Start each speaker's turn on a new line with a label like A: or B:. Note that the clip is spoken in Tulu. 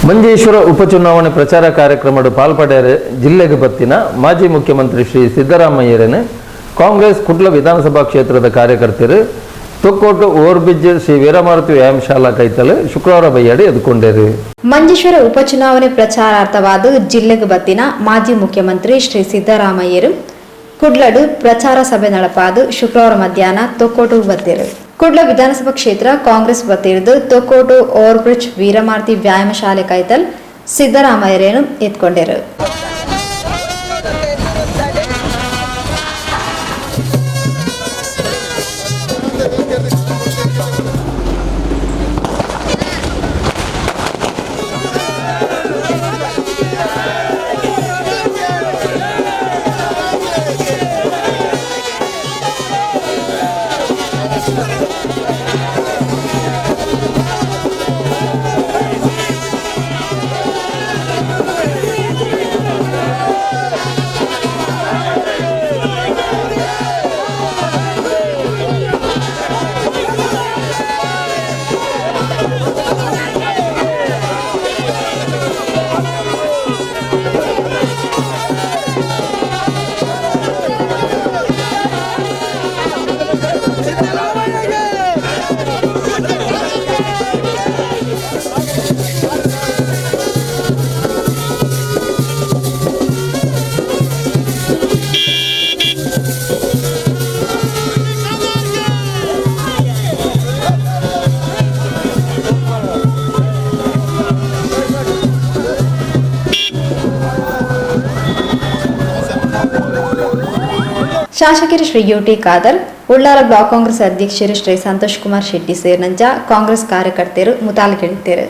A: Manjeshwar ಉಪಚುನಾವಣೆ ಪ್ರಚಾರ ಕಾರ್ಯಕ್ರಮದ ಪಾಲ್ಪಡೆಯರೆ ಜಿಲ್ಲೆಗೆ ಬತ್ತಿನ ಮಾಜಿ ಮುಖ್ಯಮಂತ್ರಿ ಶ್ರೀ ಸಿದ್ದರಾಮಯ್ಯರನ್ನು ಕಾಂಗ್ರೆಸ್ ಕುಡ್ಲ ವಿಧಾನಸಭಾ ಕ್ಷೇತ್ರದ ಕಾರ್ಯಕರ್ತರು ತೊಕ್ಕೋಟು ಓವರ್ಬ್ರಿಡ್ಜ್ ಶ್ರೀ ವೀರಮಾರುತಿ ವ್ಯಾಯಾಮಶಾಲಾ ಕೈತಲು ಶುಕ್ರವಾರ ಬೈಯಾಡಿ ಎದ್ಕೊಂಡರು.
B: ಮಂಜೇಶ್ವರ ಉಪಚುನಾವಣೆ ಪ್ರಚಾರಾರ್ಥವಾದ ಜಿಲ್ಲೆಗೆ ಬತ್ತಿನ ಮಾಜಿ ಮುಖ್ಯಮಂತ್ರಿ ಶ್ರೀ ಸಿದ್ದರಾಮಯ್ಯರು ಕುಡ್ಲಡು ಪ್ರಚಾರ ಸಭೆ ನಡಪಾದು ಶುಕ್ರವಾರ ಮಧ್ಯಾಹ್ನ ತೊಕ್ಕೋಟು ಬತ್ತಿರು. ಕುಡ್ಲ ವಿಧಾನಸಭಾ ಕ್ಷೇತ್ರ ಕಾಂಗ್ರೆಸ್ ಬತ್ತಿರಿದು ತೊಕ್ಕೋಟು ಓವರ್ಬ್ರಿಡ್ಜ್ ವೀರಮಾರುತಿ ವ್ಯಾಯಾಮ ಶಾಲೆ ಕೈತಲ್ ಸಿದ್ದರಾಮಯ್ಯರೇನು ಎತ್ಕೊಂಡರು. ಶಾಸಕರು Shri UT Khader, Ullal block Congress ಅಧ್ಯಕ್ಷರು ಶ್ರೀ ಸಂತೋಷ್ ಕುಮಾರ್ ಶೆಟ್ಟಿ ಸೇರಿನಂಚ ಕಾಂಗ್ರೆಸ್ ಕಾರ್ಯಕರ್ತರು ಮುತಾಲಿಕಿಳಿತರು.